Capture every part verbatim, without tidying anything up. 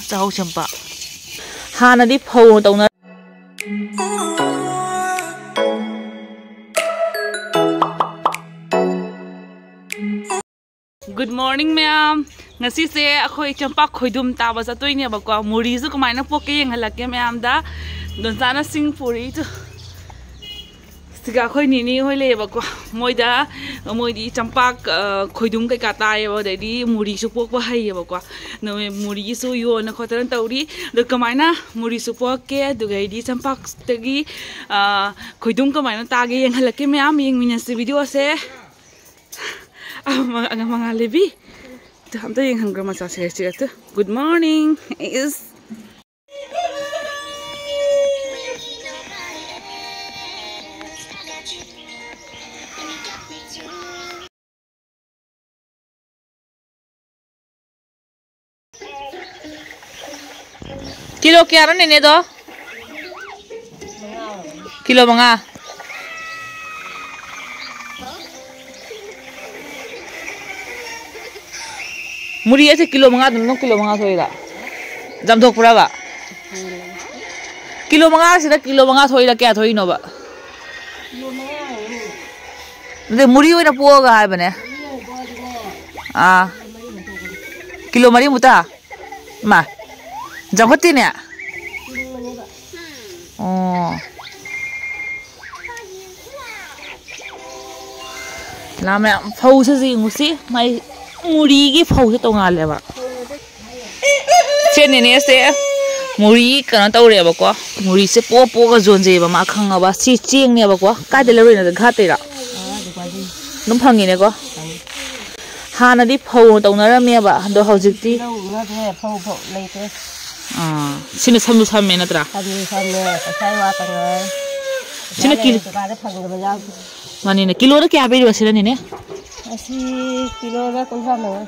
ꯆꯥꯛꯍꯥꯎ ꯆꯦꯡꯄꯥꯛ꯫ ꯍꯥꯟꯅꯗꯤ ꯐꯧ ꯇꯧꯅ Good morning, ꯃꯌꯥꯝ꯫ ꯉꯁꯤꯁꯦ ꯑꯩꯈꯣꯏ ꯆꯦꯡꯄꯥꯛ ꯈꯣꯏꯗꯨꯝ ꯇꯥꯕ ꯆꯠꯇꯣꯏꯅꯦꯕꯀꯣ꯫ ꯃꯨꯔꯤꯁꯨ ꯀꯃꯥꯏꯅ ꯄꯣꯛꯀꯦ ꯌꯦꯡꯍꯜꯂꯛꯀꯦ ꯃꯌꯥꯝꯗ꯫ ꯗꯣꯟꯆꯥꯅ ꯁꯤꯡ ꯄꯨꯔꯤ꯫ ꯇꯨ꯫ ꯁꯤꯒ ꯑꯩꯈꯣꯏ ꯅꯤꯅꯦ ꯍꯣꯏ ꯂꯩꯌꯦꯕꯀꯣ꯫ ꯃꯣꯏꯗ, ꯃꯣꯏꯗꯤ ꯆꯦꯡꯄꯥꯛ, ꯑ, ꯈꯣꯏꯗꯨꯝ ꯀꯩꯀꯥ ꯇꯥꯏꯌꯦꯕ, ꯑꯗꯩꯗꯤ ꯃꯨꯔꯤꯁꯨ ꯄꯣꯛꯄ ꯍꯩꯌꯦꯕꯀꯣ꯫ ꯅ-, ꯃꯨꯔꯤꯁꯨ ꯌꯣꯟꯅ ꯈꯣꯠꯇꯅ ꯇꯧꯔꯤ꯫ ꯑꯗꯣ ꯀꯃꯥꯏꯅ ꯃꯨꯔꯤꯁꯨ ꯄꯣꯛꯀꯦ, ꯑꯗꯨꯒꯩꯗꯤ ꯆꯦꯡꯄꯥꯛꯇꯒꯤ, ꯑ, ꯈꯣꯏꯗꯨꯝ ꯀꯃꯥꯏꯅ ꯇꯥꯒꯦ ꯌꯦꯡꯍꯜꯂꯛꯀꯦ ꯃꯌꯥꯝ, ꯌꯦꯡꯃꯤꯟꯅꯁꯤ video ꯁꯦ꯫ ꯑ, ꯃ-, ꯑꯉꯥꯡ ꯃꯉꯥꯜ ꯂꯩꯕꯤ꯫ ꯑꯗꯨ ꯑꯝꯇ ꯌꯦꯡꯍꯟꯈ꯭ꯔꯣ ꯃꯆꯥꯁꯦ, ꯁꯤ ꯑꯗꯨ꯫ Good morning꯫ Is Kilo ꯀꯌꯥꯅꯣ ꯅꯦꯅꯦꯗꯣ? Kilo ꯃꯉꯥ꯫ ꯃꯨꯔꯤ ꯑꯁꯦ kilo ꯃꯉꯥꯗꯨꯅ ꯑꯗꯨꯝ kilo ꯃꯉꯥ ꯊꯣꯛꯏꯔꯣ? ꯆꯥꯝꯊꯣꯛꯄ꯭ꯔꯕ? Kilo ꯃꯉꯥꯁꯤꯗ kilo ꯃꯉꯥ ꯊꯣꯛꯏꯔꯥ ꯀꯌꯥ ꯊꯣꯛꯏꯅꯣꯕ? ꯑꯗꯨꯗꯤ ꯃꯨꯔꯤ ꯑꯣꯏꯅ ꯄꯣꯛꯑꯒ ꯍꯥꯏꯕꯅꯦ꯫ ꯑꯥ꯫ Kilo ꯃꯔꯤꯃꯨꯛꯇ? ꯃꯥ꯫ ꯆꯥꯎꯈꯠꯇꯦꯅꯦ꯫ ꯑꯣ꯫ ꯂꯥ ꯃꯌꯥꯝ ꯐꯧꯁꯤꯁꯨ ꯌꯦꯡꯉꯨꯁꯤ꯫ ꯃꯥꯏ ꯃꯨꯔꯤꯒꯤ ꯐꯧꯁꯦ ꯇꯣꯡꯉꯥꯜꯂꯦꯕ꯫ ꯁꯦ ꯅꯦꯅꯦꯁꯦ ꯃꯨꯔꯤ ꯀꯩꯅꯣ ꯇꯧꯔꯦꯕꯀꯣ꯫ ꯃꯨꯔꯤꯁꯦ ꯄꯣꯛꯑ ꯄꯣꯛꯑꯒ ꯌꯣꯟꯖꯩꯑꯕ ꯃꯥ ꯈꯪꯉꯕ꯫ ꯁꯤ ꯆꯦꯡꯅꯦꯕꯀꯣ꯫ ꯀꯥꯏꯗ ꯂꯧꯔꯤꯅꯣ? ꯘꯥꯠꯇꯩꯔꯣ? ꯑꯗꯨꯝ ꯐꯪꯉꯤꯅꯦꯀꯣ꯫ ꯍꯥꯟꯅꯗꯤ ꯐꯧ ꯇꯧꯅꯔꯝꯃꯦꯕ, ꯑꯗꯣ ꯍꯧꯖꯤꯛꯇꯤ ꯂꯧ ꯎꯅꯗ꯭ꯔꯦ, ꯐꯧ ꯐꯧ ꯂꯩꯇ꯭ꯔꯦ꯫ ꯑꯥ, ꯁꯤꯅ ꯁꯝꯁꯨ ꯁꯝꯃꯦ ꯅꯠꯇ꯭ꯔꯥ? ꯁꯝꯁꯨ ꯁꯝꯃꯦ, ꯄꯩꯁꯥ ꯋꯥꯠꯇ ꯉꯥꯏꯔꯦ꯫ ꯁꯤꯅ ꯄꯩꯁꯥ ꯀꯤꯂꯣ ꯂꯩꯔꯁꯨ ꯗꯨꯀꯥꯟꯗ ꯐꯪꯗꯕ ꯌꯥꯎꯗꯦ꯫ ꯃꯥꯅꯤꯅꯦ, ꯀꯤꯂꯣꯗ ꯀꯌꯥ ꯄꯤꯔꯤꯕ ꯁꯤꯅꯅꯤꯅꯦ? ꯑꯁꯤ ꯀꯤꯂꯣꯗ ꯀꯨꯟꯊ꯭ꯔꯥ ꯃꯉꯥ꯫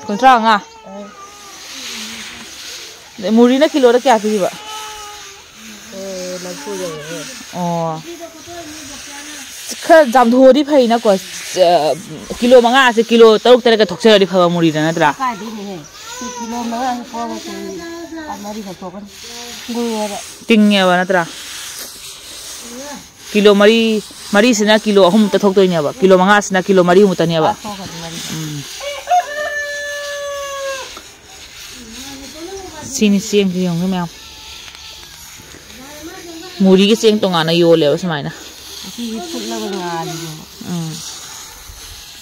ꯀꯨꯟꯊ꯭ꯔꯥ ꯃꯉꯥ? ꯑꯥ꯫ ꯑꯗꯩ ꯃꯨꯔꯤꯅ ꯀꯤꯂꯣꯗ ꯀꯌꯥ ꯄꯤꯔꯤꯕ? ꯑꯦ, ꯃꯔꯤꯐꯨ ꯌꯧꯔꯦꯍꯦ꯫ ꯑꯣ꯫ ꯈꯔ ꯆꯥꯝꯊꯣꯛꯑꯗꯤ ꯐꯩꯅꯀꯣ꯫ ꯀꯤꯂꯣ ꯃꯉꯥꯁꯦ ꯀꯤꯂꯣ ꯇꯔꯨꯛ ꯇꯔꯦꯠꯀ ꯊꯣꯛꯆꯔꯗꯤ ꯐꯕ ꯃꯨꯔꯤꯗ ꯅꯠꯇ꯭ꯔꯥ? ꯀꯥꯏꯗꯩꯅꯦꯍꯦ? ꯁꯤ ꯀꯤꯂꯣ ꯃꯉꯥ ꯄꯣꯛꯑꯒ ꯀꯦꯖꯤ ꯃꯔꯤꯈꯛ ꯊꯣꯛꯀꯅꯤ꯫ ꯇꯤꯡꯉꯦꯕ꯫ ꯇꯤꯡꯉꯦꯕ ꯅꯠꯇ꯭ꯔꯥ? ꯀꯤꯂꯣ ꯃꯔꯤ, ꯃꯔꯤꯁꯤꯅ ꯀꯤꯂꯣ ꯑꯍꯨꯝꯃꯨꯛꯇ ꯊꯣꯛꯇꯣꯏꯅꯦꯕ, ꯀꯤꯂꯣ ꯃꯉꯥꯁꯤꯅ ꯀꯤꯂꯣ ꯃꯔꯤꯃꯨꯛꯇꯅꯦꯕ꯫ ꯊꯣꯛꯀꯅꯤ ꯃꯔꯤ꯫ ꯎꯝ꯫ ꯁꯤꯅꯤ ꯆꯦꯡꯁꯦ ꯌꯦꯡꯉꯨꯅꯦ ꯃꯌꯥꯝ꯫ ꯃꯨꯔꯤꯒꯤ ꯆꯦꯡ ꯇꯣꯉꯥꯟꯅ ꯌꯣꯜꯂꯦꯕ ꯁꯨꯃꯥꯏꯅ꯫ ꯑꯁꯤꯒꯤ ꯐꯨꯠꯂꯒ ꯉꯥꯜꯂꯤꯅꯦꯕ꯫ ꯎꯝ꯫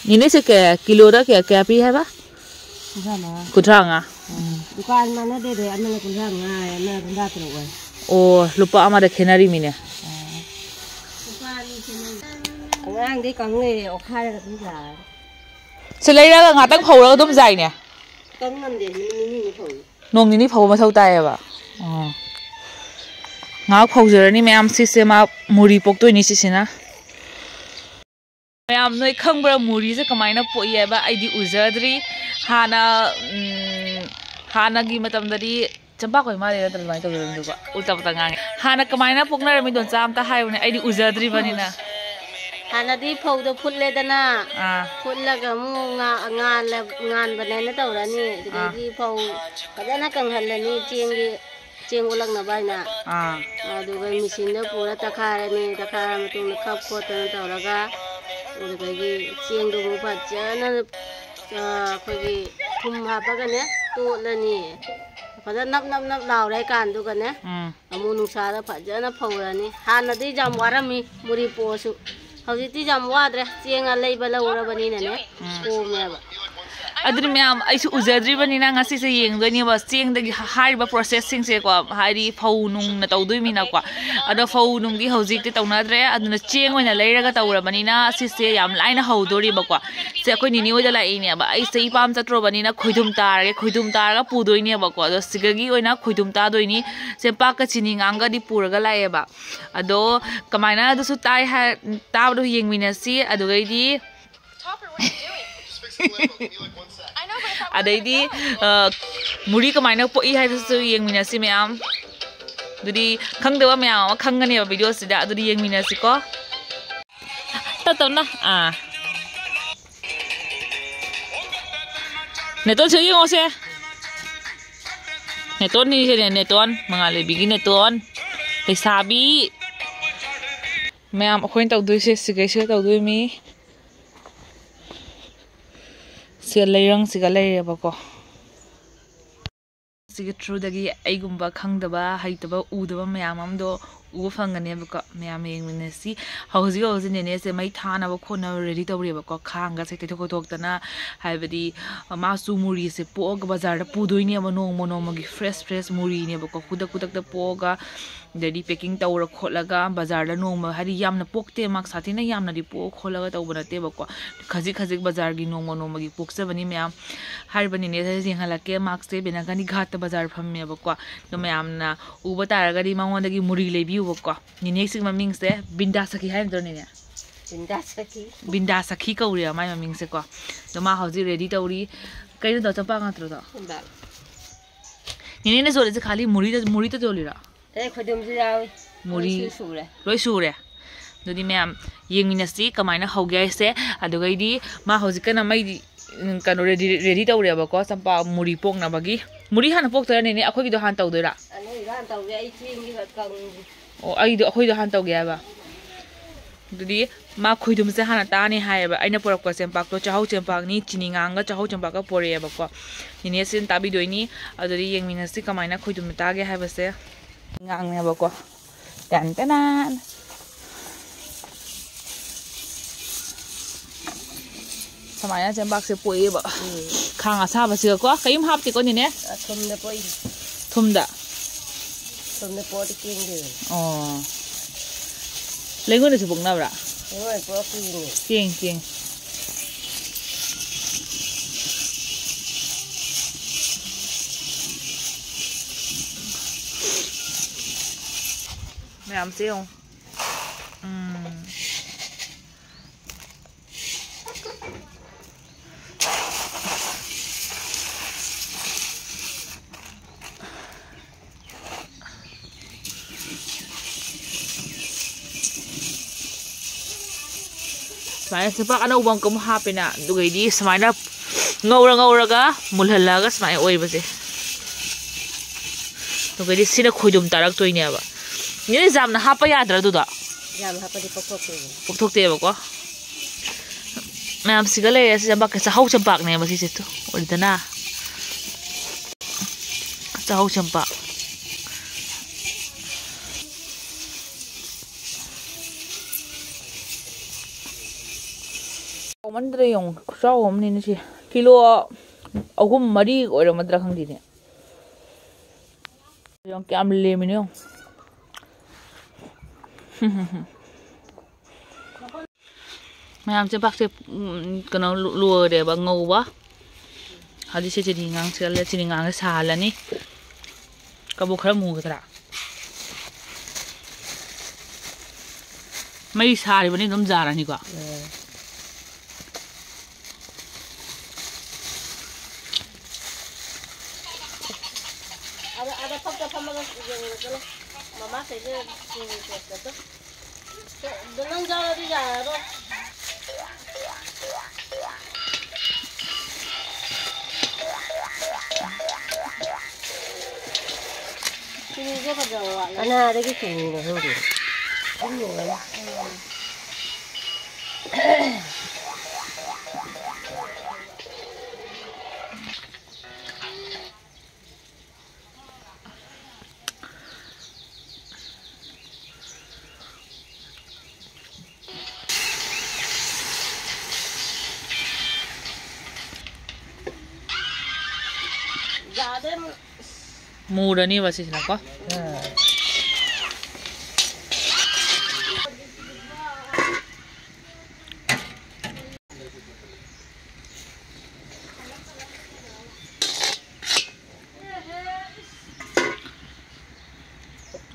ꯅꯦꯅꯦ, ꯁꯤ ꯀꯌꯥ, ꯀꯤꯂꯣꯗ ꯀꯌꯥ, ꯀꯌꯥ ꯄꯤ ꯍꯥꯏꯕ? ꯀꯨꯟꯊ꯭ꯔꯥ ꯃꯉꯥ꯫ ꯀꯨꯟꯊ꯭ꯔꯥ ꯃꯉꯥ꯫ ꯎꯝ꯫ ꯗꯨꯀꯥꯟ ꯃꯥꯟꯅꯗꯦꯗ, ꯑꯃꯅ ꯀꯨꯟꯊ꯭ꯔꯥ ꯃꯉꯥ ꯍꯥꯏ, ꯑꯃꯅ ꯀꯨꯟꯊ꯭ꯔꯥ ꯇꯔꯨꯛ ꯍꯥꯏ꯫ ꯑꯣ, ꯂꯨꯄꯥ ꯑꯃꯗ ꯈꯦꯠꯅꯔꯤꯃꯤꯅꯦ꯫ ꯑꯥ꯫ ꯑꯉꯥꯡꯗꯤ ꯀꯪ ꯂꯩꯔꯦ, ꯑꯣꯠꯈꯥꯏꯔꯒ ꯑꯗꯨꯝ ꯌꯥꯔꯦ꯫ ꯁꯤ ꯂꯩꯔꯒ ꯉꯥꯛꯇꯪ ꯐꯧꯔꯒ ꯑꯗꯨꯝ ꯌꯥꯏꯅꯦ? ꯀꯪ ꯉꯝꯗꯦ, ꯅꯨꯃꯤꯠ ꯅꯤꯅꯤꯃꯨꯛ ꯐꯧꯏ꯫ ꯅꯣꯡ ꯅꯤꯅꯤ ꯐꯧꯕ ꯃꯊꯧ ꯇꯥꯏꯌꯦꯕ꯫ ꯑꯣ꯫ ꯉꯥꯏꯍꯥꯛ ꯐꯧꯖꯔꯅꯤ ꯃꯌꯥꯝ, ꯁꯤꯁꯦ ꯃꯥ ꯃꯨꯔꯤ ꯄꯣꯛꯇꯣꯏꯅꯤ ꯁꯤꯁꯤꯅ꯫ ꯃꯌꯥꯝ, ꯅꯣꯏ ꯈꯪꯕ꯭ꯔꯥ ꯃꯨꯔꯤꯁꯦ ꯀꯃꯥꯏꯅ ꯄꯣꯛꯏ ꯍꯥꯏꯕ? ꯑꯩꯗꯤ ꯎꯖꯗ꯭ꯔꯤ꯫ ꯍꯥꯟꯅ, ꯎꯝ, ꯍꯥꯟꯅꯒꯤ ꯃꯇꯝꯗꯗꯤ ꯆꯝꯄꯥꯛ ꯑꯣꯏ ꯃꯥꯜꯂꯦ ꯅꯠꯇ꯭ꯔꯥ ꯑꯗꯨꯃꯥꯏꯅ ꯇꯧꯗꯣꯏꯔꯝꯗꯨꯕ? ꯎꯜꯇꯥ ꯄꯨꯜꯇꯥ ꯉꯥꯡꯉꯦ꯫ ꯍꯥꯟꯅ ꯀꯃꯥꯏꯅ ꯄꯣꯛꯅꯔꯝꯃꯤ, ꯏꯟꯗꯣꯟꯆꯥ, ꯑꯝꯇ ꯍꯥꯏꯌꯨꯅꯦ, ꯑꯩꯗꯤ ꯎꯖꯗ꯭ꯔꯤꯕꯅꯤꯅ꯫ ꯍꯥꯟꯅꯗꯤ ꯐꯧꯗꯣ ꯐꯨꯠꯂꯦꯗꯅ, ꯑꯥ꯫ ꯐꯨꯠꯂꯒ ꯑꯃꯨꯛ ꯉꯥ-, ꯉꯥꯜꯂ-, ꯉꯥꯟꯕꯅꯦꯅ ꯇꯧꯔꯅꯤ꯫ ꯑꯥ꯫ ꯑꯗꯨꯗꯩꯗꯤ ꯐꯧ ꯐꯖꯅ ꯀꯪꯍꯜꯂꯅꯤ, ꯆꯦꯡꯒꯤ, ꯆꯦꯡ ꯑꯣꯜꯂꯛꯅꯕ ꯍꯥꯏꯅ꯫ ꯑꯥ꯫ ꯑꯗꯨꯒ ꯃꯦꯆꯤꯟꯗ ꯄꯨꯔ ꯇꯛꯈꯥꯏꯔꯅꯤ, ꯇꯛꯈꯥꯏꯔ ꯃꯇꯨꯡꯗ ꯈꯞ ꯈꯣꯠꯇꯅ ꯇꯧꯔꯒ, ꯑꯗꯨꯗꯒꯤ ꯆꯦꯡꯗꯣ ꯑꯃꯨꯛ ꯐꯖꯅ, ꯑ, ꯑꯩꯈꯣꯏꯒꯤ ꯊꯨꯝ ꯍꯥꯞꯄꯒꯅꯦ ꯇꯣꯠꯂꯅꯤ꯫ ꯐꯖꯅ ꯅꯞ ꯅꯞ ꯅꯞ ꯂꯥꯎꯔꯦ ꯀꯥꯟꯗꯨꯒꯅꯦ, ꯎꯝ꯫ ꯑꯃꯨꯛ ꯅꯨꯡꯁꯥꯗ ꯐꯖꯅ ꯐꯧꯔꯅꯤ꯫ ꯍꯥꯟꯅꯗꯤ ꯌꯥꯝ ꯋꯥꯔꯝꯃꯤ ꯃꯨꯔꯤ ꯄꯣꯛꯑꯁꯨ, ꯍꯧꯖꯤꯛꯇꯤ ꯌꯥꯝ ꯋꯥꯗ꯭ꯔꯦ, ꯆꯦꯡ ꯑꯂꯩꯕ ꯂꯧꯔꯕꯅꯤꯅꯅꯦ, ꯎꯝ꯫ ꯀꯣꯝꯃꯦꯕ꯫ ꯑꯗꯨꯅ ꯃꯌꯥꯝ, ꯑꯩꯁꯨ ꯎꯖꯗ꯭ꯔꯤꯕꯅꯤꯅ ꯉꯁꯤꯁꯦ ꯌꯦꯡꯗꯣꯏꯅꯦꯕ, ꯆꯦꯡꯗꯒꯤ ꯍꯥ-, ꯍꯥꯏꯔꯤꯕ ꯄ꯭ꯔꯣꯁꯦꯁꯁꯤꯡꯁꯦꯀꯣ, ꯍꯥꯏꯗꯤ ꯐꯧ ꯅꯨꯡꯅ ꯇꯧꯗꯣꯏꯃꯤꯅꯀꯣ꯫ ꯑꯗꯣ ꯐꯧ ꯅꯨꯡꯗꯤ ꯍꯧꯖꯤꯛꯇꯤ ꯇꯧꯅꯗ꯭ꯔꯦ, ꯑꯗꯨꯅ ꯆꯦꯡ ꯑꯣꯏꯅ ꯂꯩꯔꯒ ꯇꯧꯔꯕꯅꯤꯅ ꯁꯤꯁꯦ ꯌꯥꯝ ꯂꯥꯏꯅ ꯍꯧꯗꯣꯔꯤꯕꯀꯣ꯫ ꯁꯦ ꯑꯩꯈꯣꯏ ꯅꯤꯅꯦ ꯍꯣꯏꯗ ꯂꯥꯛꯏꯅꯦꯕ, ꯑꯩꯁꯦ ꯏꯄꯥꯝ ꯆꯠꯇ꯭ꯔꯣꯕꯅꯤꯅ ꯈꯣꯏꯗꯨꯝ ꯇꯥꯔꯒꯦ, ꯈꯣꯏꯗꯨꯝ ꯇꯥꯔꯒ ꯄꯨꯗꯣꯏꯅꯦꯕꯀꯣ꯫ ꯑꯗꯣ ꯁꯤꯗꯒꯤ ꯑꯣꯏꯅ ꯈꯣꯏꯗꯨꯝ ꯇꯥꯗꯣꯏꯅꯤ꯫ ꯆꯦꯡꯄꯥꯛꯀ ꯆꯤꯅꯤ ꯉꯥꯡꯒꯗꯤ ꯄꯨꯔꯒ ꯂꯥꯛꯑꯦꯕ꯫ ꯑꯗꯣ ꯀꯃꯥꯏꯅ ꯑꯗꯨꯁꯨ ꯇꯥꯏ ꯍꯥꯏ-, ꯇꯥꯕꯗꯣ ꯌꯦꯡꯃꯤꯟꯅꯁꯤ꯫ ꯑꯗꯨꯒꯩꯗꯤ ꯑꯗꯩꯗꯤ, ꯑ, ꯃꯨꯔꯤ ꯀꯃꯥꯏꯅ ꯄꯣꯛꯏ ꯍꯥꯏꯕꯁꯤꯁꯨ ꯌꯦꯡꯃꯤꯟꯅꯁꯤ ꯃꯌꯥꯝ꯫ ꯑꯗꯨꯗꯤ ꯈꯪꯗꯕ ꯃꯌꯥꯝ ꯑꯃ ꯈꯪꯒꯅꯦꯕ ꯚꯤꯗꯤꯑꯣꯁꯤꯗ꯫ ꯑꯗꯨꯗꯤ ꯌꯦꯡꯃꯤꯟꯅꯁꯤꯀꯣ꯫ ꯇꯞꯅ꯫ ꯑꯥ꯫ ꯅꯦꯇꯣꯟ ꯁꯤ ꯌꯦꯡꯉꯣꯁꯦ꯫ ꯅꯦꯇꯣꯟꯅꯤ ꯁꯤꯅꯦ, ꯅꯦꯇꯣꯟ꯫ ꯃꯉꯥꯜꯂꯩꯕꯤꯒꯤ ꯅꯦꯇꯣꯟ꯫ ꯂꯩꯁꯥꯕꯤ꯫ ꯃꯌꯥꯝ ꯑꯩꯈꯣꯏꯅ ꯇꯧꯗꯣꯏꯁꯦ ꯁꯤꯒꯩꯁꯤꯒ ꯇꯧꯗꯣꯏꯃꯤ꯫ ꯁꯤꯒ ꯂꯩꯔꯪꯁꯤꯒ ꯂꯩꯔꯦꯕꯀꯣ꯫ ꯁꯤꯒꯤ through ꯗꯒꯤ ꯑꯩꯒꯨꯝꯕ ꯈꯪꯗꯕ, ꯍꯩꯇꯕ, ꯎꯗꯕ ꯃꯌꯥꯝ ꯑꯃꯗꯣ ꯎꯕ ꯐꯪꯒꯅꯦꯕꯀꯣ꯫ ꯃꯌꯥꯝ ꯌꯦꯡꯃꯤꯟꯅꯁꯤ꯫ ꯍꯧꯖꯤꯛ ꯍꯧꯖꯤꯛ ꯅꯦꯅꯦꯁꯦ ꯃꯩ ꯊꯥꯅꯕ ꯈꯣꯠꯅꯕ ready ꯇꯧꯔꯤꯑꯕꯀꯣ꯫ ꯈꯥꯡꯒꯁꯦ ꯇꯩꯊꯣꯛ ꯈꯣꯠꯇꯣꯛꯇꯅ, ꯍꯥꯏꯕꯗꯤ ꯃꯥꯁꯨ ꯃꯨꯔꯤꯁꯦ ꯄꯣꯛꯑꯒ ꯕꯖꯥꯔꯗ ꯄꯨꯗꯣꯏꯅꯦꯕ, ꯅꯣꯡꯃ ꯅꯣꯡꯃꯒꯤ fresh fresh ꯃꯨꯔꯤꯅꯦꯕꯀꯣ꯫ ꯈꯨꯗꯛ ꯈꯨꯗꯛꯇ ꯄꯣꯛꯑꯒ ꯑꯗꯩꯗꯤ packing ꯇꯧꯔ ꯈꯣꯠꯂꯒ ꯕꯖꯥꯔꯗ ꯅꯣꯡꯃ, ꯍꯥꯏꯗꯤ ꯌꯥꯝꯅ ꯄꯣꯛꯇꯦ, ꯃꯥ ꯁꯥꯊꯤꯅ ꯌꯥꯝꯅꯗꯤ ꯄꯣꯛꯑ ꯈꯣꯠꯂꯒ ꯇꯧꯕ ꯅꯠꯇꯦꯕꯀꯣ꯫ ꯈꯖꯤꯛ ꯈꯖꯤꯛ ꯕꯖꯥꯔꯒꯤ ꯅꯣꯡꯃ ꯅꯣꯡꯃꯒꯤ ꯄꯣꯛꯆꯕꯅꯤ ꯃꯌꯥꯝ꯫ ꯍꯥꯏꯔꯤꯕ ꯅꯦꯅꯦꯁꯦ ꯌꯦꯡꯍꯜꯂꯛꯀꯦ, ꯃꯍꯥꯛꯁꯦ ꯕꯤꯅꯥꯒꯥꯅꯤ ꯘꯥꯠꯇ ꯕꯖꯥꯔ ꯐꯝꯃꯦꯕꯀꯣ꯫ ꯑꯗꯣ ꯃꯌꯥꯝꯅ ꯎꯕ ꯇꯥꯔꯒꯗꯤ ꯃꯉꯣꯟꯗꯒꯤ ꯃꯨꯔꯤ ꯂꯩꯕꯤꯌꯨꯕꯀꯣ꯫ ꯅꯦꯅꯦꯁꯤ ꯃꯃꯤꯡꯁꯦ ꯕꯤꯟꯗꯥ ꯁꯈꯤ ꯍꯥꯏ ꯅꯠꯇ꯭ꯔꯣ ꯅꯦꯅꯦ? ꯕꯤꯟꯗꯥ ꯁꯈꯤ꯫ ꯕꯤꯟꯗꯥ ꯁꯈꯤ ꯀꯧꯔꯦꯕ ꯃꯥꯏ ꯃꯃꯤꯡꯁꯦꯀꯣ꯫ ꯑꯗꯣ ꯃꯥ ꯍꯧꯖꯤꯛ ready ꯇꯧꯔꯤ꯫ ꯀꯩꯅꯣ ꯇꯧ, ꯆꯝꯄ꯭ꯔꯥ ꯉꯥꯛꯇ꯭ꯔꯣ ꯇꯧ? ꯆꯝꯄ꯭ꯔꯥ꯫ ꯅꯦꯅꯦꯅ ꯁꯣꯜꯂꯤꯁꯦ ꯈꯥꯂꯤ ꯃꯨꯔꯤꯗ, ꯃꯨꯔꯤꯗ ꯌꯣꯜꯂꯤꯔꯣ? ꯑꯦ, ꯈꯣꯏꯗꯨꯝꯁꯨ ꯌꯥꯎꯏ꯫ ꯃꯨꯔꯤ꯫ ꯂꯣꯏꯁꯨ ꯁꯨꯔꯦ꯫ ꯂꯣꯏ ꯁꯨꯔꯦ꯫ ꯑꯗꯨꯗꯤ ꯃꯌꯥꯝ ꯌꯦꯡꯃꯤꯟꯅꯁꯤ ꯀꯃꯥꯏꯅ ꯍꯧꯒꯦ ꯍꯥꯏꯁꯦ꯫ ꯑꯗꯨꯒꯩꯗꯤ ꯃꯥ ꯍꯧꯖꯤꯛ ꯀꯟꯅ ꯃꯩꯗꯤ, ꯎꯝ, ꯀꯩꯅꯣ ready, ready ꯇꯧꯔꯦꯕꯀꯣ, ꯆꯝꯄ꯭ꯔꯥ ꯃꯨꯔꯤ ꯄꯣꯛꯅꯕꯒꯤ꯫ ꯃꯨꯔꯤ ꯍꯥꯟꯅ ꯄꯣꯛꯇꯣꯏꯔꯥ ꯅꯦꯅꯦ? ꯑꯩꯈꯣꯏꯒꯤꯗꯣ ꯍꯥꯟꯅ ꯇꯧꯗꯣꯏꯔꯥ? ꯑꯅꯣꯏꯕ ꯍꯥꯟꯅ ꯇꯧꯒꯦ, ꯑꯩ ꯆꯦꯡꯁꯤꯒ ꯀꯪꯗ꯭ꯔꯤ꯫ ꯑꯣ, ꯑꯩꯗꯣ, ꯑꯩꯈꯣꯏꯗꯣ ꯍꯥꯟꯅ ꯇꯧꯒꯦ ꯍꯥꯏꯕ꯫ ꯑꯗꯨꯗꯤ ꯃꯥ ꯈꯣꯏꯗꯨꯝꯁꯦ ꯍꯥꯟꯅ ꯇꯥꯅꯤ ꯍꯥꯏꯌꯦꯕ꯫ ꯑꯩꯅ ꯄꯨꯔꯛꯄ ꯆꯦꯡꯄꯥꯛꯇꯣ ꯆꯥꯍꯧ ꯆꯦꯡꯄꯥꯛꯅꯤ, ꯆꯤꯅꯤ ꯉꯥꯡꯒ ꯆꯥꯍꯧ ꯆꯦꯡꯄꯥꯛꯀ ꯄꯣꯔꯛꯑꯦꯕꯀꯣ꯫ ꯅꯦꯅꯦꯁꯤꯅ ꯇꯥꯕꯤꯗꯣꯏꯅꯤ꯫ ꯑꯗꯨꯗꯤ ꯌꯦꯡꯃꯤꯟꯅꯁꯤ ꯀꯃꯥꯏꯅ ꯈꯣꯏꯗꯨꯝ ꯇꯥꯒꯦ ꯍꯥꯏꯕꯁꯦ꯫ ꯉꯥꯡꯅꯦꯕꯀꯣ꯫ ꯇꯦꯟ ꯇꯦꯅꯥꯟ꯫ ꯁꯨꯃꯥꯏꯅ ꯆꯦꯡꯄꯥꯛꯁꯦ ꯄꯣꯛꯑꯦꯕ꯫ ꯎꯝ꯫ ꯈꯥꯡ ꯑꯁꯥꯕꯁꯤꯒꯀꯣ꯫ ꯀꯩꯝ ꯍꯥꯞꯇꯦꯀꯣ ꯅꯦꯅꯦ? ꯑ, ꯊꯨꯝꯗ ꯄꯣꯛꯏꯅꯦ꯫ ꯊꯨꯝꯗ? ꯊꯨꯝꯗ ꯄꯣꯛꯑꯗꯤ ꯀꯦꯡꯗꯦꯗꯅ꯫ ꯑꯣ꯫ ꯂꯩꯉꯣꯏꯗꯁꯨ ꯄꯣꯛꯅꯕ꯭ꯔꯥ? ꯂꯩꯉꯣꯏ ꯄꯣꯛꯏꯅꯦ꯫ ꯀꯦꯡ, ꯀꯦꯡ꯫ ꯃꯌꯥꯝꯁꯦ ꯌꯦꯡꯉꯨ꯫ ꯎꯝ꯫ ꯁꯨꯃꯥꯏꯅ ꯆꯦꯡꯄꯥꯛ ꯑꯅꯧꯕ ꯑꯃꯨꯛꯀ ꯑꯃꯨꯛ ꯍꯥꯞꯄꯦꯅ, ꯑꯗꯨꯒꯩꯗꯤ ꯁꯨꯃꯥꯏꯅ ꯉꯧꯔ ꯉꯧꯔꯒ ꯃꯨꯜꯍꯜꯂꯒ ꯁꯨꯃꯥꯏꯅ ꯑꯣꯏꯕꯁꯦ꯫ ꯑꯗꯨꯒꯩꯗꯤ ꯁꯤꯅ ꯈꯣꯏꯗꯨꯝ ꯇꯥꯔꯛꯇꯣꯏꯅꯦꯕ꯫ ꯅꯦꯅꯦ, ꯌꯥꯝꯅ ꯍꯥꯞꯄ ꯌꯥꯗ꯭ꯔꯥ ꯑꯗꯨꯗꯣ? ꯌꯥꯝ ꯍꯥꯞꯄꯗꯤ ꯄꯣꯛꯊꯣꯛꯇꯦꯕ꯫ ꯄꯣꯛꯊꯣꯛꯇꯦꯕꯀꯣ꯫ ꯃꯌꯥꯝ ꯁꯤꯒ ꯂꯩꯔꯦ꯫ ꯁꯤ ꯆꯦꯡꯄꯥꯛ, ꯆꯥꯛꯍꯥꯎ ꯆꯦꯡꯄꯥꯛꯅꯦꯕ ꯁꯤꯁꯦ꯫ ꯇꯨ, ꯎꯔꯤꯗꯅ? ꯆꯥꯛꯍꯥꯎ ꯆꯦꯡꯄꯥꯛ꯫ ꯆꯥꯎꯃꯟꯗ꯭ꯔꯦ ꯌꯦꯡꯉꯨ, ꯈꯨꯆꯥꯎ ꯑꯃꯅꯤꯅꯦ ꯁꯤ꯫ ꯀꯤꯂꯣ ꯑꯍꯨꯝ ꯃꯔꯤ ꯑꯣꯏꯔꯝꯃꯗ꯭ꯔꯥ ꯈꯪꯗꯦꯅꯦ꯫ ꯌꯦꯡꯉꯨ ꯀꯌꯥꯝ ꯂꯦꯝꯃꯤꯅꯣ ꯌꯦꯡꯉꯨ꯫ ꯃꯌꯥꯝ ꯆꯦꯡꯄꯥꯛꯁꯦ, ꯎꯝ, ꯀꯩꯅꯣ ꯂꯣꯏꯔꯦꯕ ꯉꯧꯕ꯫ ꯍꯧꯖꯤꯛ ꯁꯤ ꯆꯤꯅꯤ ꯉꯥꯡ ꯁꯤꯜꯂꯦ, ꯆꯤꯅꯤ ꯉꯥꯡꯁꯦ ꯁꯥꯍꯜꯂꯅꯤ꯫ ꯀꯕꯣꯛ ꯈꯔ ꯃꯨꯒꯗ꯭ꯔꯥ? ꯃꯩ ꯁꯥꯔꯤꯕꯅꯤ ꯑꯗꯨꯝ ꯌꯥꯔꯅꯤꯀꯣ꯫ ꯎꯝ꯫ ꯑꯗ, ꯑꯗ ꯐꯛꯇ ꯐꯝꯃꯒ ꯌꯦꯡꯉꯨꯔꯁꯤꯅꯦ꯫ ꯃꯃꯥ ꯀꯩꯁꯦ ꯌꯦꯡꯉꯨꯔꯁꯦ꯫ ꯑꯗꯣ ꯅꯪ ꯌꯥꯎꯔꯗꯤ ꯌꯥꯔꯔꯣꯏ꯫ ꯆꯤꯅꯤꯁꯦ ꯐꯖꯕ ꯋꯥꯠꯂꯦ꯫ ꯀꯅꯥꯗꯒꯤ ꯆꯤꯅꯤꯅꯣ ꯈꯪꯗꯦ꯫ ꯎꯝ꯫ ꯃꯨꯔꯅꯤꯕ ꯁꯤꯁꯤꯅꯀꯣ꯫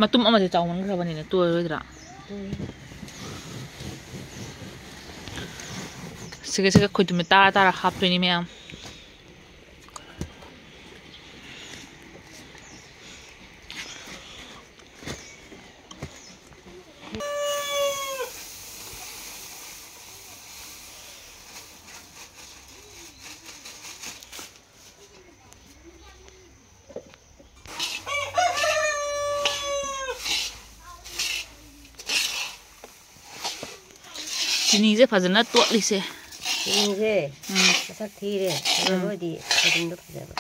ꯃꯇꯨꯝ ꯑꯃꯗꯤ ꯆꯥꯎꯃꯟꯈ꯭ꯔꯕꯅꯤꯅ ꯇꯣꯏꯔꯣꯏꯗ꯭ꯔꯥ? ꯁꯤꯒ ꯁꯤꯒ ꯈꯣꯏꯇꯨꯝꯁꯦ ꯇꯥꯔ ꯇꯥꯔ ꯍꯥꯞꯇꯣꯏꯅꯤ ꯃꯌꯥꯝ꯫ ꯆꯤꯅꯤꯁꯦ ꯐꯖꯅ ꯇꯣꯠꯂꯤꯁꯦ꯫ ꯆꯤꯅꯤꯁꯦ ꯎꯝ꯫ ꯃꯁꯛ ꯊꯤꯔꯦ꯫ ꯎꯝ꯫ ꯐꯖꯕ ꯑꯣꯏꯗꯤ ꯑꯗꯨꯝꯗꯣ ꯐꯖꯕ꯫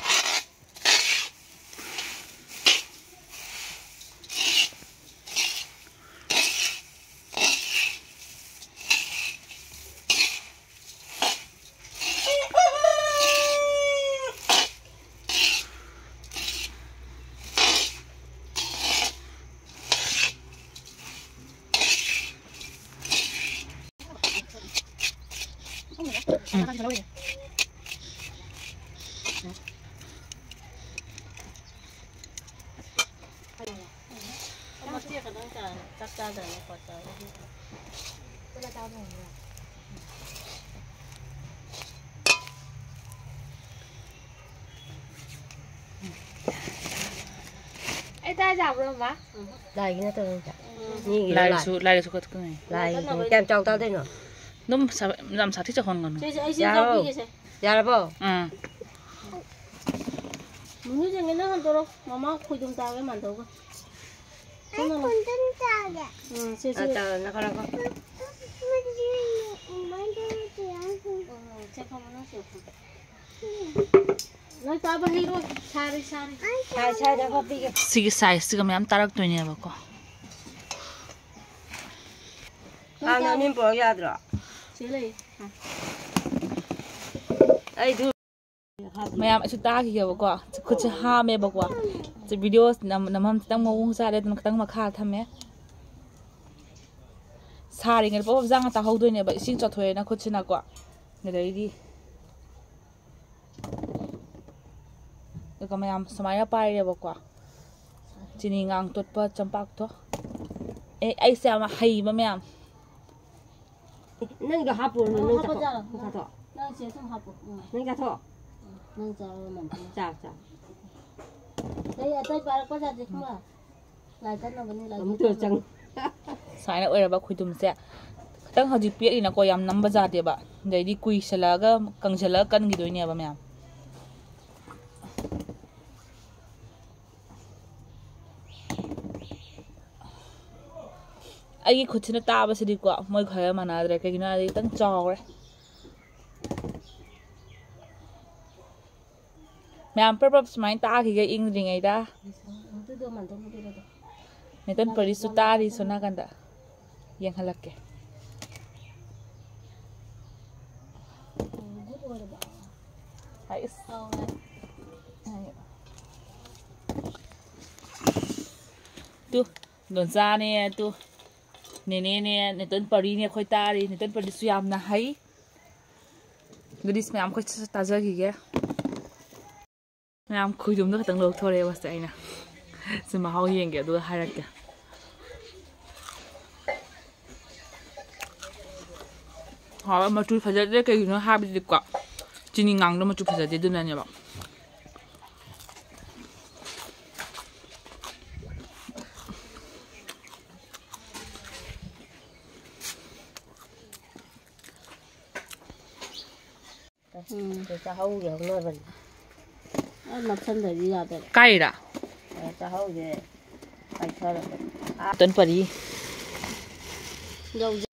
ꯑꯩ ꯇꯥ ꯌꯥꯕ꯭ꯔꯣ, ꯃꯃꯥ? ꯂꯥꯏꯒꯤ ꯅꯠꯇꯕ ꯅꯠꯇ꯭ꯔꯥ? ꯃꯤꯒꯤ ꯂꯥꯏꯒꯤꯁꯨ, ꯂꯥꯏꯒꯤꯁꯨ ꯀꯠꯀꯅꯤ꯫ ꯂꯥꯏꯒꯤ ꯀꯌꯥꯝ ꯆꯥꯎ ꯇꯥꯗꯣꯏꯅꯣ? ꯑꯗꯨꯝ ꯁꯥ-, ꯌꯥꯝ ꯁꯥꯊꯤ ꯆꯥꯎꯍꯟꯒꯅꯨ꯫ ꯁꯦ, ꯁꯦ, ꯑꯩ ꯁꯤ ꯌꯥꯔꯣ? ꯂꯧꯕꯤꯒꯦꯁꯦ꯫ ꯌꯥꯔꯕꯣ? ꯎꯝ꯫ ꯃꯃꯤꯁꯤꯡꯒꯤ ꯅꯪ ꯍꯟꯗꯣꯔꯣ꯫ ꯃꯃꯥ ꯈꯣꯏꯗꯨꯝ ꯇꯥꯒꯦ ꯃꯥꯟꯗꯧꯒ꯫ ꯁꯦ, ꯃꯃꯥ꯫ ꯎꯝ, ꯁꯦ, ꯁꯦ꯫ ꯑ, ꯇ-, ꯅꯈꯣ, ꯅꯈꯣ꯫ ꯎꯝ, ꯁꯦ, ꯐꯝꯃꯣ, ꯅꯪ ꯁꯦ ꯐꯝꯃꯣ꯫ ꯅꯣꯏ ꯄꯥꯕ ꯍꯩꯔꯣꯏ꯫ ꯁꯥꯔꯦ, ꯁꯥꯔꯦ꯫ ꯁꯥꯏ, ꯁꯥꯏꯗ ꯍꯥꯞꯄꯤꯒꯦ꯫ ꯁꯤꯒꯤ sizeꯁꯤꯒ ꯃꯌꯥꯝ ꯇꯥꯔꯛꯇꯣꯏꯅꯦꯕꯀꯣ꯫ ꯍꯥꯟꯅ ꯃꯤꯟ ꯄꯨꯔꯛ ꯌꯥꯗ꯭ꯔꯣ? ꯁꯤ ꯂꯩ꯫ ꯑꯩꯗꯨ ꯃꯌꯥꯝ ꯑꯩꯁꯨ ꯇꯥꯈꯤꯒꯦꯕꯀꯣ꯫ ꯈꯨꯠꯁꯦ ꯍꯥꯝꯃꯦꯕꯀꯣ꯫ ꯁꯤ video ꯅꯝ-, ꯅꯝꯐꯝ ꯈꯤꯇꯪ ꯃꯑꯣꯡ ꯆꯥꯗꯦ, ꯑꯗꯨꯅ ꯈꯤꯇꯪ ꯃꯈꯥ ꯊꯝꯃꯦ꯫ ꯁꯥꯔꯤꯉꯩꯗ ꯄꯣꯞ ꯄꯣꯞ ꯆꯥꯡꯅ ꯇꯥꯍꯧꯗꯣꯏꯅꯦꯕ, ꯏꯁꯤꯡ ꯆꯣꯠꯊꯣꯛꯑꯦꯅ ꯈꯨꯠꯁꯤꯅꯀꯣ꯫ ꯑꯗꯩꯗꯤ ꯑꯗꯨꯒ ꯃꯌꯥꯝ ꯁꯨꯃꯥꯏꯅ ꯄꯥꯏꯔꯦꯕꯀꯣ꯫ ꯆꯤꯅꯤ ꯉꯥꯡ ꯇꯣꯠꯄ ꯆꯝꯄꯥꯛꯇꯣ꯫ ꯑꯦ, ꯑꯩꯁꯦ ꯌꯥꯝ ꯍꯩꯕ ꯃꯌꯥꯝ꯫ ꯅꯪꯗꯣ ꯍꯥꯞꯄꯨꯔꯅꯨ, ꯅꯪ ꯍꯥꯞꯄ ꯆꯥꯊꯣꯛ꯫ ꯆꯥꯔꯣ꯫ ꯅꯪ ꯆꯥꯊꯣꯛ꯫ ꯅꯪ ꯁꯦ ꯁꯨꯝ ꯍꯥꯞꯄꯣ꯫ ꯎꯝ꯫ ꯅꯪ ꯆꯥꯊꯣꯛ꯫ ꯎꯝ, ꯅꯪ ꯆꯥꯔꯣ, ꯃꯥꯝꯇꯣꯟ꯫ ꯆꯥ, ꯆꯥ꯫ ꯑꯇꯩ, ꯑꯇꯩ ꯄꯥꯏꯔꯛꯄ ꯌꯥꯗꯦ, ꯈꯪꯕ꯭ꯔꯥ? ꯂꯥꯏ ꯀꯠꯅꯕꯅꯤ, ꯂꯥꯏ ꯑꯃꯨꯛꯇ ꯀꯠꯅꯕꯅꯤ꯫ ꯆꯪ-꯫ ꯁꯨꯃꯥꯏꯅ ꯑꯣꯏꯔꯕ ꯈꯣꯏꯗꯨꯝꯁꯦ ꯈꯤꯇꯪ ꯍꯧꯖꯤꯛ ꯄꯦꯠꯂꯤꯅꯀꯣ, ꯌꯥꯝ ꯅꯝꯕ ꯌꯥꯗꯦꯕ, ꯑꯗꯩꯗꯤ ꯀꯨꯏꯁꯜꯂꯛꯑꯒ ꯀꯪꯁꯜꯂꯒ ꯀꯟꯈꯤꯗꯣꯏꯅꯦꯕ ꯃꯌꯥꯝ꯫ ꯑꯩꯒꯤ ꯈꯨꯠꯁꯤꯅ ꯇꯥꯕꯁꯤꯗꯤꯀꯣ, ꯃꯣꯏ ꯈꯔ ꯃꯥꯟꯅꯗ꯭ꯔꯦ, ꯀꯩꯒꯤꯅꯣ ꯍꯥꯏꯗꯤ ꯈꯤꯇꯪ ꯆꯥꯎꯔꯦ꯫ ꯃꯌꯥꯝ ꯄ꯭ꯔꯞ ꯄ꯭ꯔꯞ ꯁꯨꯃꯥꯏꯅ ꯇꯥꯈꯤꯒꯦ ꯏꯪꯗ꯭ꯔꯤꯉꯩꯗ꯫ ꯅꯦꯇꯟ ꯄꯔꯤꯁꯨ ꯇꯥꯔꯤ ꯁꯣꯝ ꯅꯥꯀꯟꯗ꯫ ꯌꯦꯡꯍꯜꯂꯛꯀꯦ꯫ ꯍꯥꯏꯁ꯫ ꯇꯨ, ꯗꯣꯟꯆꯥꯅꯦ, ꯇꯨ, ꯅꯦꯅꯦꯅꯦ, ꯅꯦꯇꯟ ꯄꯔꯤꯅꯦ ꯑꯩꯈꯣꯏ ꯇꯥꯔꯤ꯫ ꯅꯦꯇꯟ ꯄꯔꯤꯁꯨ ꯌꯥꯝꯅ ꯍꯩ꯫ ꯑꯗꯨꯗꯤ ꯃꯌꯥꯝ ꯑꯩꯈꯣꯏ ꯇꯥꯖꯈꯤꯒꯦ꯫ ꯃꯌꯥꯝ ꯈꯣꯏꯗꯨꯝꯗꯣ ꯈꯛꯇꯪ ꯂꯧꯊꯣꯔꯛꯑꯦ ꯃꯁꯦ ꯑꯩꯅ꯫ ꯁꯤ ꯃꯍꯥꯎ ꯌꯦꯡꯒꯦ ꯑꯗꯨꯒ ꯍꯥꯏꯔꯛꯀꯦ꯫ ꯍꯥꯎꯋꯦ, ꯃꯆꯨ ꯐꯖꯗ꯭ꯔꯦ, ꯀꯩꯒꯤꯅꯣ ꯍꯥꯏꯕꯗꯤꯀꯣ, ꯆꯤꯅꯤ ꯉꯥꯡꯗꯣ ꯃꯆꯨ ꯐꯖꯗꯦ, ꯑꯗꯨꯅꯅꯦꯕ꯫ ꯎꯝ꯫ ꯆꯥꯍꯧꯒꯦ ꯍꯧꯅꯕꯅꯤ꯫ ꯑ, ꯅꯞꯁꯟꯗ꯭ꯔꯗꯤ ꯌꯥꯗꯕ꯫ ꯀꯥꯏꯔꯥ? ꯑ, ꯆꯥꯍꯧꯒꯦ ꯄꯥꯏꯊꯔꯕꯅꯤ꯫ ꯇꯟ ꯄꯔꯤ꯫ ꯌꯧꯖ-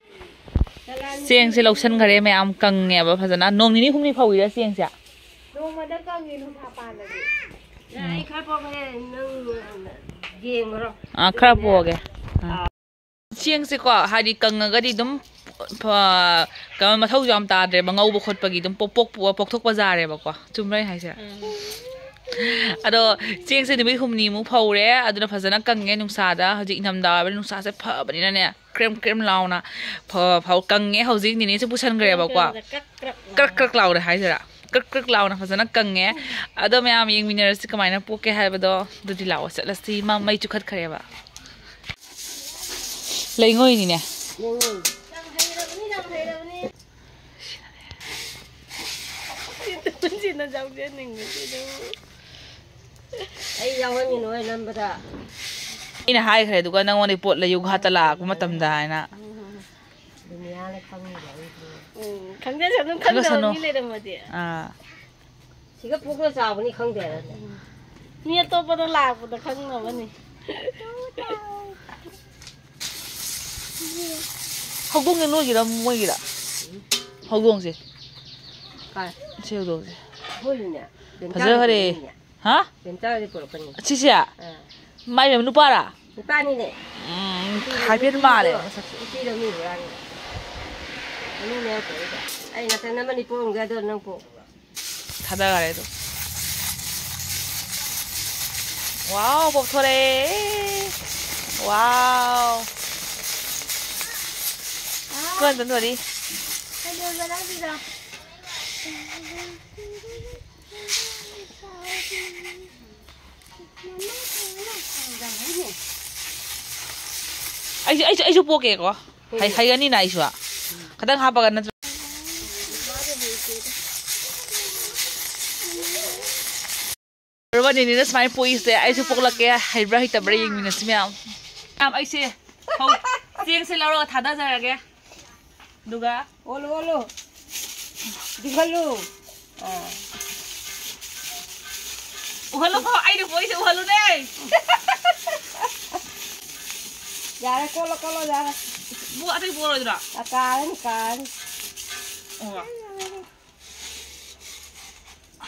ꯆꯦꯡꯁꯦ ꯂꯧꯁꯟꯈꯔꯦ ꯃꯌꯥꯝ, ꯀꯪꯉꯦꯕ ꯐꯖꯅ꯫ ꯅꯣꯡ ꯅꯤꯅꯤ ꯍꯨꯝꯅꯤ ꯐꯧꯏꯔ ꯆꯦꯡꯁꯦ? ꯅꯣꯡꯃꯗ ꯀꯪꯉꯦ, ꯅꯨꯡꯁꯥ ꯄꯥꯜꯂꯗꯤ꯫ ꯎꯝ꯫ ꯑꯩ ꯈꯔ ꯄꯣꯛꯑꯦ, ꯅꯪ ꯌꯦꯡꯉꯨꯔꯣ꯫ ꯑꯥ, ꯈꯔ ꯄꯣꯛꯑꯒꯦ꯫ ꯑꯥ꯫ ꯆꯦꯡꯁꯦꯀꯣ, ꯍꯥꯏꯗꯤ ꯀꯪꯉꯒꯗꯤ ꯑꯗꯨꯝ, ꯐ-, ꯀꯩꯅꯣ, ꯃꯊꯧꯁꯨ ꯌꯥꯝ ꯇꯥꯗ꯭ꯔꯦꯕ, ꯉꯧꯕ ꯈꯣꯠꯄꯒꯤ ꯑꯗꯨꯝ ꯄꯣꯛ-, ꯄꯣꯛ-, ꯄꯣꯛꯊꯣꯛꯄ ꯌꯥꯔꯦꯕꯀꯣ꯫ ꯆꯨꯝꯕ꯭ꯔꯥ ꯑꯩ ꯍꯥꯏꯁꯦ? ꯎꯝ꯫ ꯑꯗꯣ ꯆꯦꯡꯁꯦ ꯅꯨꯃꯤꯠ ꯍꯨꯝꯅꯤꯃꯨꯛ ꯐꯧꯔꯦ, ꯑꯗꯨꯅ ꯐꯖꯅ ꯀꯪꯉꯦ ꯅꯨꯡꯁꯥꯗ꯫ ꯍꯧꯖꯤꯛ ꯏꯪꯊꯝꯊꯥ ꯑꯣꯏꯕꯅꯤꯅ ꯅꯨꯡꯁꯥꯁꯦ ꯐꯕꯅꯤꯅꯅꯦ, ꯀ꯭ꯔꯦꯝ ꯀ꯭ꯔꯦꯝ ꯂꯥꯎꯅ ꯐ-, ꯐꯧ ꯀꯪꯉꯦ꯫ ꯍꯧꯖꯤꯛ ꯅꯦꯅꯦꯁꯨ ꯄꯨꯁꯟꯈ꯭ꯔꯦꯕꯀꯣ꯫ ꯀ꯭ꯔꯛ ꯀ꯭ꯔꯛ ꯀ꯭ꯔꯛ ꯀ꯭ꯔꯛ ꯂꯥꯎꯔꯦ ꯍꯥꯏꯁꯤꯔꯥ? ꯀ꯭ꯔꯛ ꯀ꯭ꯔꯛ ꯂꯥꯎꯅ ꯐꯖꯅ ꯀꯪꯉꯦ꯫ ꯑꯗꯣ ꯃꯌꯥꯝ ꯌꯦꯡꯃꯤꯟꯅꯔꯁꯤ ꯀꯃꯥꯏꯅ ꯄꯣꯛꯀꯦ ꯍꯥꯏꯕꯗꯣ꯫ ꯑꯗꯨꯗꯤ ꯂꯥꯛꯑꯣ ꯆꯠꯂꯁꯤ꯫ ꯃꯥ ꯃꯩ ꯆꯨꯈꯠꯈ꯭ꯔꯦꯕ꯫ ꯂꯩꯉꯣꯏꯅꯤꯅꯦ꯫ ꯂꯩꯉꯣꯏ꯫ ꯌꯥꯝ ꯍꯩꯔꯕꯅꯤ, ꯌꯥꯝ ꯍꯩꯔꯕꯅꯤ꯫ ꯁꯤꯅ ꯌꯥꯎꯖꯅꯤꯡꯕꯁꯤꯗꯕꯨ꯫ ꯑꯩ ꯌꯥꯎꯍꯟꯒꯅꯨ ꯍꯣꯏ ꯅꯝꯕꯗ꯫ ꯑꯩꯅ ꯍꯥꯏꯈ꯭ꯔꯦ, ꯑꯗꯨꯒ ꯅꯪꯉꯣꯟꯗ ꯄꯣꯠ ꯂꯩꯌꯨ ꯘꯥꯠꯇ ꯂꯥꯛꯄ ꯃꯇꯝꯗ ꯍꯥꯏꯅ꯫ ꯎꯝ꯫ ꯗꯨꯅꯤꯌꯥꯅ ꯈꯪꯉꯤꯕ ꯑꯩꯁꯦ꯫ ꯎꯝ, ꯈꯪꯖꯁꯅꯨ, ꯈꯪꯗꯕ ꯈꯪꯖꯁꯅꯨ꯫ ꯃꯤ ꯂꯩꯔꯝꯃꯗꯤ꯫ ꯑꯥ꯫ ꯁꯤꯒ ꯄꯣꯛꯅ ꯆꯥꯎꯕꯅꯤ ꯈꯪꯗꯦ ꯍꯥꯏꯔꯗꯤ꯫ ꯎꯝ꯫ ꯃꯤ ꯑꯇꯣꯞꯄꯗ ꯂꯥꯛꯄꯗ ꯈꯪꯅꯕꯅꯤ꯫ ꯍꯧꯗꯣꯡꯁꯦ ꯅꯣꯏꯒꯤꯔ ꯃꯣꯏꯒꯤꯔ? ꯍꯧꯗꯣꯡꯁꯦ꯫ ꯀꯥꯏ? ꯁꯤ ꯍꯧꯗꯣꯡꯁꯦ꯫ ꯍꯣꯏꯅꯦ꯫ ꯐꯖꯈ꯭ꯔꯦ꯫ ꯍꯥ? ꯕꯦꯝꯆꯥꯒꯤ ꯄꯨꯔꯛꯄꯅꯤ꯫ ꯁꯤꯁꯦ? ꯑꯥ꯫ ꯃꯥꯏ ꯕꯦꯝ ꯅꯨꯄꯥꯔꯥ? ꯅꯨꯄꯥꯅꯤꯅꯦ꯫ ꯎꯝ, ꯅꯨꯄꯤ-, ꯍꯥꯏꯐꯦꯠ ꯅꯨꯄꯤꯗꯣ, ꯃꯥꯜꯂꯦ ꯃꯁꯛꯁꯦ꯫ ꯅꯨꯄꯤꯗꯣ ꯃꯤ ꯍꯨꯔꯥꯟ-, ꯃꯅꯨꯡ ꯃꯌꯥꯝ ꯄꯨꯔꯛꯏꯕ꯫ ꯑꯩ ꯉꯁꯥꯏ ꯅꯝꯕꯅꯤ ꯄꯣꯝꯒꯦ ꯑꯗꯣ ꯅꯪ ꯄꯣꯝ-, ꯊꯥꯗꯈꯔꯦ ꯑꯗꯨꯝ꯫ ꯋꯥꯎ, ꯄꯣꯛꯊꯣꯔꯛꯑꯦ꯫ ꯋꯥꯎ꯫ ꯀꯣꯟ ꯀꯣꯟ ꯊꯣꯔꯤ꯫ ꯀꯩꯗꯧꯔꯤꯕ ꯅꯪꯒꯤꯗꯣ? ꯑꯩꯁꯨ, ꯑꯩꯁꯨ, ꯑꯩꯁꯨ ꯄꯣꯛꯀꯦꯀꯣ꯫ ꯍꯩ-, ꯍꯩꯒꯅꯤꯅ ꯑꯩꯁꯨ꯫ ꯈꯤꯇꯪ ꯍꯥꯞꯄꯒ ꯅꯠꯇ꯭ꯔ-, ꯂꯣꯏꯔꯕ ꯅꯦꯅꯦꯅ ꯁꯨꯃꯥꯏꯅ ꯄꯣꯛꯏꯁꯦ꯫ ꯑꯩꯁꯨ ꯄꯣꯛꯂꯛꯀꯦ꯫ ꯍꯩꯕ꯭ꯔꯥ ꯍꯩꯇꯕ꯭ꯔꯥ ꯌꯦꯡꯃꯤꯟꯅꯁꯤ ꯃꯌꯥꯝ꯫ ꯃꯌꯥꯝ, ꯑꯩꯁꯦ ꯐꯧ ꯆꯦꯡꯁꯦ ꯂꯧꯔꯒ ꯊꯥꯗꯖꯔꯒꯦ꯫ ꯑꯗꯨꯒ ꯑꯣꯜꯂꯨ, ꯑꯣꯜꯂꯨ꯫ ꯆꯤꯡꯈꯠꯂꯨ꯫ ꯑꯥ꯫ ꯎꯍꯜꯂꯨꯀꯣ, ꯑꯩꯅ ꯄꯣꯛꯏꯁꯦ ꯎꯍꯜꯂꯨꯅꯦ꯫ ꯌꯥꯔꯦ, ꯀꯣꯠꯂꯣ, ꯀꯣꯠꯂꯣ, ꯌꯥꯔꯦ꯫ ꯕꯨ, ꯑꯇꯩ ꯄꯣꯔꯣꯏꯗ꯭ꯔꯣ? ꯑꯥ, ꯀꯥꯔꯅꯤ, ꯀꯥꯔꯅꯤ꯫ ꯑꯣ꯫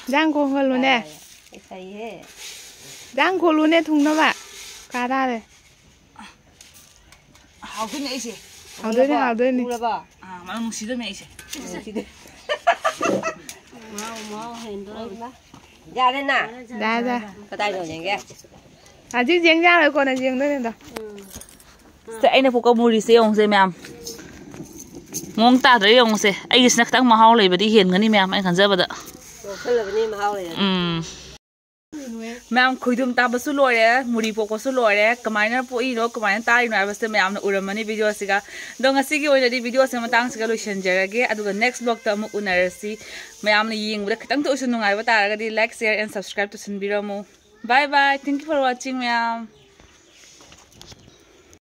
ꯏꯟꯖꯥꯡ ꯀꯣꯡꯍꯜꯂꯨꯅꯦ꯫ ꯌꯥꯔꯦ, ꯌꯥꯔꯦ꯫ ꯐꯩꯍꯦ꯫ ꯏꯟꯖꯥꯡ ꯀꯣꯜꯂꯨꯅꯦ ꯊꯨꯡꯅꯕ꯫ ꯀꯥ ꯇꯥꯔꯦ꯫ ꯍꯥꯎꯗꯣꯏꯅꯦ ꯑꯩꯁꯦ꯫ ꯍꯥꯎꯗꯣꯏꯅꯦ, ꯎꯔꯕꯣ? ꯍꯥꯎꯗꯣꯏꯅꯦ꯫ ꯎꯔꯕꯣ? ꯑꯥ, ꯃꯅꯝ ꯅꯨꯡꯁꯤꯗꯣꯏꯅꯦ ꯑꯩꯁꯦ꯫ ꯅꯨꯡꯁꯤꯗꯣꯏ-, ꯃꯍꯥꯎ, ꯃꯍꯥꯎ ꯍꯦꯟꯗꯣꯏꯅꯦ꯫ ꯌꯥꯔꯦꯅ? ꯌꯥꯔꯦ, ꯌꯥꯔꯦ꯫ ꯀꯗꯥꯏꯗ ꯌꯦꯡꯒꯦ? ꯍꯧꯖꯤꯛ ꯌꯦꯡ ꯌꯥꯔꯣꯏ, ꯀꯣꯟꯅ ꯌꯦꯡꯗꯣꯏꯅꯦ ꯑꯗꯣ꯫ ꯎꯝ꯫ ꯁꯦ, ꯑꯩꯅ ꯄꯣꯛꯄ ꯃꯨꯔꯤꯁꯦ ꯌꯦꯡꯉꯨꯁꯦ ꯃꯌꯥꯝ꯫ ꯃꯑꯣꯡ ꯇꯥꯗ꯭ꯔꯥ ꯌꯦꯡꯉꯨꯁꯦ꯫ ꯑꯩꯒꯤꯁꯤꯅ ꯈꯤꯇꯪ ꯃꯍꯥꯎ ꯂꯩꯕꯗꯤ ꯍꯦꯟꯒꯅꯤ ꯃꯌꯥꯝ, ꯑꯩꯅ ꯈꯟꯖꯕꯗ꯫ ꯌꯣꯛꯁꯜꯂꯕꯅꯤ ꯃꯍꯥꯎ ꯂꯩꯔꯅꯤ꯫ ꯎꯝ꯫ ꯃꯌꯥꯝ, ꯈꯣꯏꯗꯨꯝ ꯇꯥꯕꯁꯨ ꯂꯣꯏꯔꯦ, ꯃꯨꯔꯤ ꯄꯣꯛꯄꯁꯨ ꯂꯣꯏꯔꯦ, ꯀꯃꯥꯏꯅ ꯄꯣꯛꯏꯅꯣ, ꯀꯃꯥꯏꯅ ꯇꯥꯔꯤꯅꯣ ꯍꯥꯏꯕꯁꯦ ꯃꯌꯥꯝꯅ ꯎꯔꯝꯃꯅꯤ video ꯁꯤꯒ꯫ ꯑꯗꯣ ꯉꯁꯤꯒꯤ ꯑꯣꯏꯅꯗꯤ video ꯁꯦ ꯃꯇꯥꯡꯁꯤꯒ ꯂꯣꯏꯁꯤꯟꯖꯔꯒꯦ, ꯑꯗꯨꯒ next vlog ꯇ ꯑꯃꯨꯛ ꯎꯅꯔꯁꯤ꯫ ꯃꯌꯥꯝꯅ ꯌꯦꯡꯕꯗ ꯈꯤꯇꯪꯇ ꯑꯣꯏꯁꯨ ꯅꯨꯡꯉꯥꯏꯕ ꯇꯥꯔꯒꯗꯤ like, share and subscribe ꯇꯧꯁꯤꯟꯕꯤꯔꯝꯃꯨ꯫ Bye bye, thank you for watching ꯃꯌꯥꯝ꯫